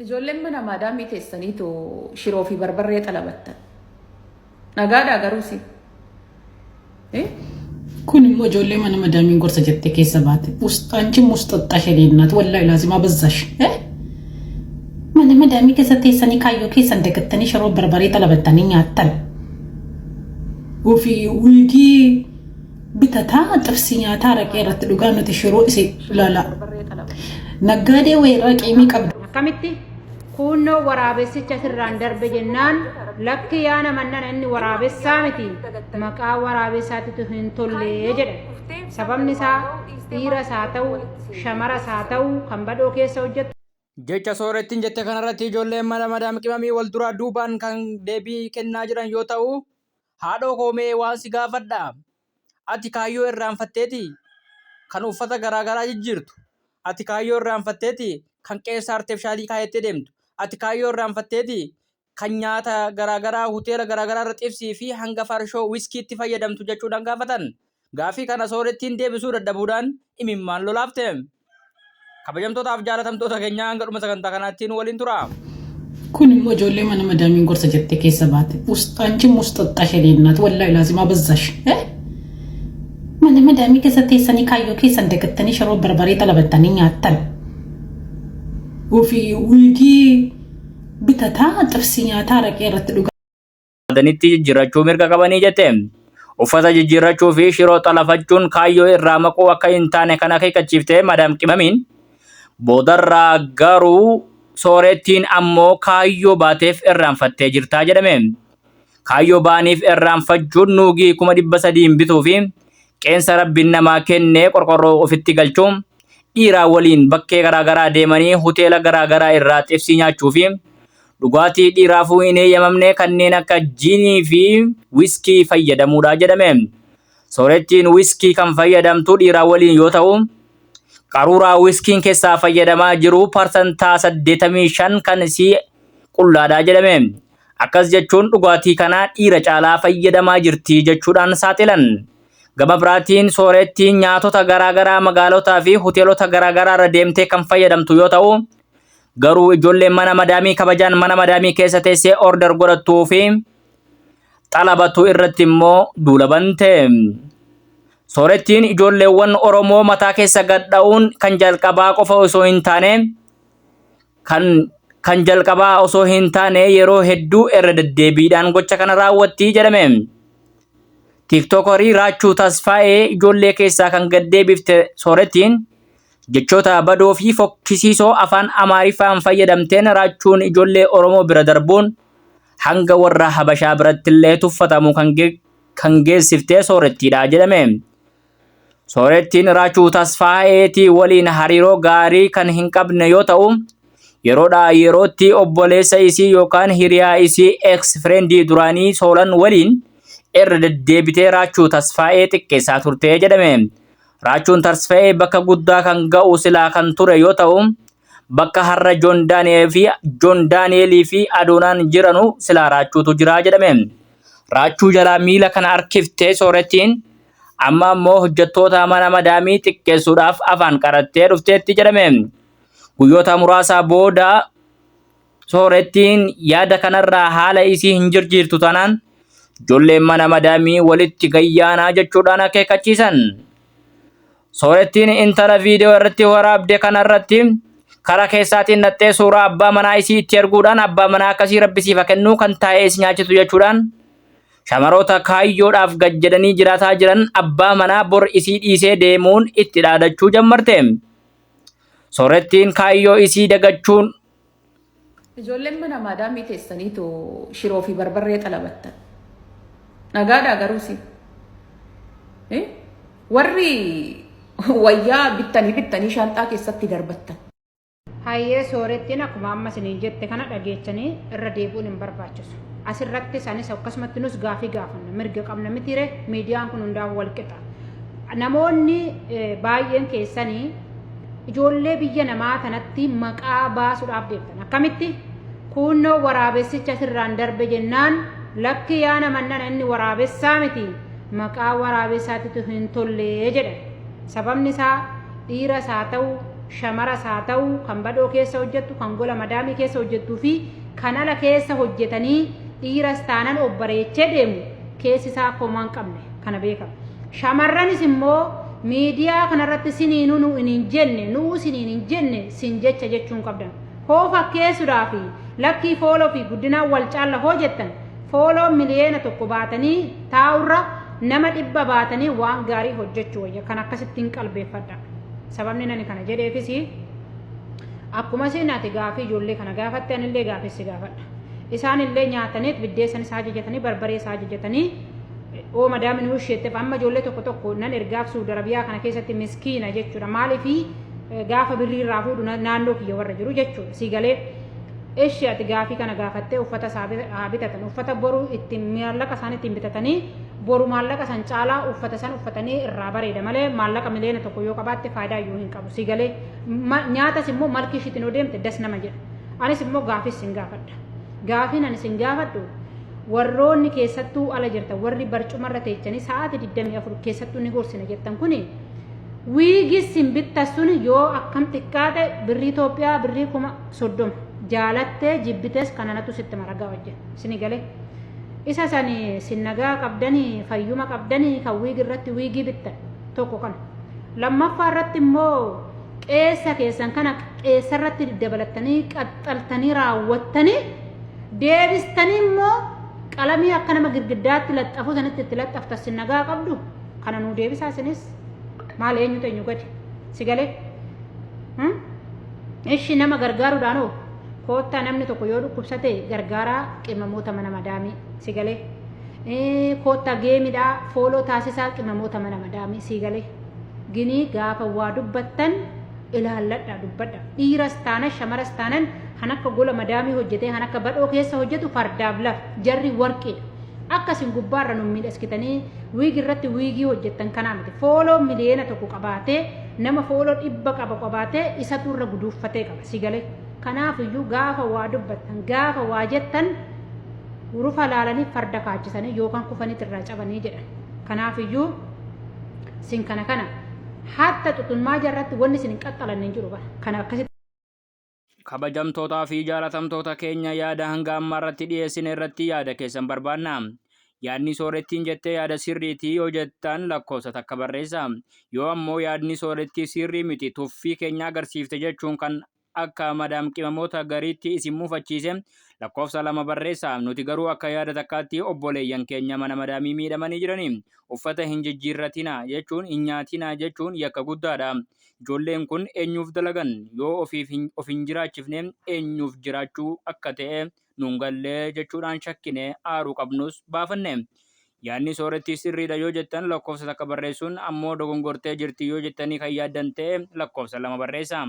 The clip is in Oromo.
Ijoolleen mana maadaamii teessaniitu shiroo fi barbarree xalabattan. Nagaadhaa garuu si. Kun immoo ijoollee mana madaamiin gorsa jettee keessa baate. አንቺ musxaxxa sheleennat wallahi laazima በዛሽ. Mana madaamii keessa teessanii kaayyoo keessan dagattanii shiroo barbaree xalabattanii nyaattan. Ofii wiigii bitataa, xibsii nyaataa, araqee irratti dhugaa, nuti shiroo isi ilaala. Naggaadee wayirraa qiimii qabdu. Akkamitti kuunnoo waraabessicha sirraan darbe jennaan, lakki yaa namannana, inni waraabessaa miti, maqaa waraabessaatitu hin tolle jedhe. Sababni isaa dhiiras haa ta'u, shamaras haa ta'u, kan badhoo keessa hojjettu Jecha Soorettiin jette kanarratti ijoolleen mana madaam qimamii wal duraa duubaan kan deebii kennaa jiran yoo ta'u, haadhoo koomee waan si gaafadha. Ati kaayyoo irraanfatteeti kan uffata garaagaraa jijjiirtu. Ati kaayyoo irraanfatteeti kan qeensa artifishaalii kaayattee deemtu. Ati kaayyoo irraanfatteeti kan nyaata garaagaraa hoteela garaagaraa irra xibsii fi hanga farshoo wiskiitti fayyadamtu jechuudhaan gaafatan. Gaaffii kana Soorettiin deebisuu dadhabuudhaan imimmaan lolaafte. Kabajamtootaaf jaalatamtoota keenya, hanga dhuma sagantaa kanaatti nu waliin tura. Kun immoo ijoollee mana madaamiin gorsa jettee keessa baate. አንቺ musxaxxa sheleennat wallahi laazima በዛሽ. Mana madaamii keessa teessanii kaayyoo keessan dagattanii shiroo barbaree xalabattanii nyaattan. Ofii wiigii bitataa, xibsii nyaataa, araqee irratti dhugaa. Danitti jijjiirrachuu mirga qabanii jette. Uffata jijjiirrachuu fi shiroo xalafachuun kaayyoo irraa maquu akka hin taane kan akeekkachiifte Madaam Qimamiin, boodarraa garuu Soorettiin ammoo kaayyoo baateef irraanfattee jirtaa jedhame. Kaayyoo ba'aniif irraanfachuun nuugii 300,000 bituu fi qeensa rabbiin namaa kennee qorqorroo ofitti galchuun, dhiiraa waliin bakkee garaagaraa deemanii hoteela garaagaraa irraa xibsii nyaachuu fi dhugaatii dhiiraafuu hin eeyyamamne kanneen akka jiinii fi wiskii fayyadamuudha jedhame. Soorettiin wiskii kan fayyadamtu dhiiraa waliin yoo ta'u, qaruuraa wiskiin keessaa fayyadamaa jiru 85% kan isii qullaadha jedhame. Akkas jechuun dhugaatii kana dhiira caalaa fayyadamaa jirti jechuudhaan saaxilan. Gama biraatiin Soorettiin nyaatota garaagaraa magaalotaa fi hoteelota garaagaraa irra deemtee kan fayyadamtu yoo ta'u, garuu ijoolleen mana madaamii kabajaan mana madaamii keessa teessee order godhattuu fi xalabatu irratti immoo duula bante. Soorettiin ijoolleewwan Oromoo mataa keessa gad dha'uun kan jalqabaa qofa osoo hin taane, kan jalqabaa osoo hin taane, yeroo hedduu irra deddeebiidhaan gocha kana raawwatti jedhame. Tiiktookarii Raachuu Tasfaa'ee ijoollee keessaa kan gad deebifte Soorettiin, jechoota badoo fi fokkisiisoo afaan Amaariffaan fayyadamteen Raachuun ijoollee Oromoo bira darbuun hanga warra Habashaa biratti illee tuffatamu kan geessiftee Soorettiidha jedhame. Soorettiin Raachuu Tasfaa'eetii waliin hariiroo gaarii kan hin qabne yoo ta'u, yeroodhaa yerootti obboleessa isii yookaan hiriyaa isii ex friendii duraanii Soolan waliin irra deddeebitee Raachuu Tasfaa'ee xiqqeessaa turte jedhame. Raachuun Tasfaa'ee bakka guddaa kan ga'u silaa kan ture yoo ta'u, bakka har'a Joon Daani'elii fi Adoonaan jiranu silaa Raachuutu jira jedhame. Raachuu jalaa miila kana harkiftee Soorettiin amma ammoo hojjettoota mana madaamii xiqqeessuudhaaf afaan qarattee dhufteetti jedhame. Guyyoota muraasa booda Soorettiin yaada kanarraa haala isii hin jirjiirtu taanaan, ijoolleen mana madaamii walitti gayyaanaa jechuudhaan akeekkachiisan. Soorettiin intala viidiyoo irratti waraabde kanarratti karaa keessaatiin naxxee suuraa abbaa manaa isii itti erguudhaan, abbaa manaa akkasii rabbi siif haa kennuu, kan taa'ee si nyaachisu jechuudhaan, shamaroota kaayyoodhaaf gad jedhanii jiraataa jiran abbaa manaa bor isii dhiisee deemuun itti dhaadachuu jammarte. Soorettiin kaayyoo isii dagachuun Ijoolleen mana maadaamii teessaniitu shiroo fi barbarree xalabattan. Nagaadhaa garuu si. Warri wayyaa bittanii bittanii shaanxaa keessatti darbattan. Hayyee, Soorettiin akkuma amma isiniin jette kana dhageechanii irra deebi'uun hin barbaachisu. Asirrattis anis akkasumatti nus gaafii gaafanna, mirga qabna mitiire? Miidiyaan kun hundaa'u wal qixa. Namoonni baay'een keessanii ijoollee biyya namaa kanatti maqaa baasuudhaaf deemtan. Akkamitti kuunnoo waraabessicha sirraan darbe jennaan, lakki yaa namannana, inni waraabessaa miti, maqaa waraabessaatitu hin tolle jedhan. Sababni isaa dhiiras haa ta'u Shamaras haa ta'u kan badhoo keessa hojjettu, kan gola madaamii keessa hojjettuu fi kan ala keessa hojjetanii dhiiras taanan of bareechee deemu keessi isaa akka homaa hin qabne kana beeka. Shamarranis immoo miidiyaa kanarratti siniinuu nu hin jenne, nu'uu siniin hin jenne sin jecha jechuu hin qabdan. Hoo fakkeessuudhaa fi lakkii fooloo fi guddinaan wal caalla hoo jettan fooloo miliyeena tokko baatanii taa'urra nama 100 baatanii waan gaarii hojjechuu wayya. Kan akkasittiin qalbeeffadha. Sababni nani kana jedheefis akkuma isin ati gaafii ijoollee kana gaafatte anillee gaafii si gaafadha. Isaan illee nyaataniit biddeessan isaa ajajatanii barbaree isaa ajajatanii oo madaami nuu isheetteef amma ijoollee tokko tokko nan ergaaf Suudi Arabiyaa kana keessatti miskiina jechuudha. Maaliif gaafa birrii irraa fuudhu naannoo kiyya warra jiru jechuudha. Si galee ishi ati gaafii kana gaafattee uffata isaa haa bitatan. Uffata boru ittiin maallaqa isaan ittiin bitatanii boru maallaqa san caalaa uffata san uffatanii irraa bareeda malee maallaqa 1,000,000 yoo qabaatte faayidaa iyyuu hin qabu. Si galee nyaatas immoo malkii ishiitiin yoo deemte das nama jedha. Anis immoo gaafis sin gaafadha. Gaafiin ani sin gaafadhu warroonni keessattuu ala jirtan warri barcumarra teechanii sa'aatii 24 keessattuu ni gorsina jettan kuni wiigis sin bittas suni yoo akkam xiqqaate birrii Itoophiyaa birrii 30,000 jaalattee jibbites kananatu sitti maragaa wajjin sini galee. Isa sani sin nagaa qabdanii fayyuma qabdanii kan wiigi irratti wiigii bittan tokko kana. Lammaffaa irratti immoo qeessa keessan kana qeessa irratti dabalattanii qaxxaltanii raawwattanii deebistanii immoo qalamii akka nama girgiddaatti laxxafuu sanitti itti laxxaftan sin nagaa qabdu kana nuu deebisaa isinis maal eenyutu eenyu gadi si galee. Ishi nama gargaaruudhaan hoo koottaa namni tokko yoo dhukkubsate gargaaraa qimamoota mana madaamii si galee. Koottaa geemidhaa fooloo taasisaa qimamoota mana madaamii si galee. Ginii gaafa waa dubbattan ilaalladha dubbadha. Dhiiras taanan shamaras taanan kan akka gola madaamii hojjetee kan akka badhoo keessa hojjetu fardaaf lafa jarri warqiidha. Akka isin gubbaarra nu miidhaskitanii wiigi irratti wiigii hojjettan kanaa miti. Fooloo 1,000,000 qabaatee nama fooloo 100 qaba qabaatee isatu irra guduuffatee qaba si galee. Kanaaf iyyuu gaafa waa dubbattan gaafa waa jettan hurufa laalanii farda kaachisanii yookaan kufaniit irraa cabanii jedhan. Kanaaf iyyuu sin kana kana hatta xuxummaa jarratti wanni isin hin qaxxalanne hin jiru bara. Kana akkasitti. Kabajamtootaa fi jaalatamtoota keenya yaada hanga ammaa irratti dhiyeessine irratti yaada keessan barbaanna. Yaadni soorettiin jette yaada sirriiti yoo jettan lakkoofsa takka barreessa. Yoo ammoo yaadni soorettii sirrii miti tuffii keenya agarsiifte jechuun kan akka madaam qimamoota gariitti isin mufachiise lakkoofsa 2 barreessa. Nuti garuu akka yaada takkaatti obboleeyyan keenya mana madaamii miidhamanii jiranii uffata hin jijjiirratinaa jechuun hin nyaatinaa jechuun yakka guddaadha. Ijoolleen kun eenyuuf dalagan? Yoo ofiif of hin jiraachifne eenyuuf jiraachuu akka ta'e nuun galle jechuudhaan shakkine aaruu qabnus baafanne. Yaadni soorettii sirriidha yoo jettan lakkoofsa takka barreessuun ammoo dogongortee jirti yoo jettanii kan yaaddan ta'e lakkoofsa 2 barreessaa.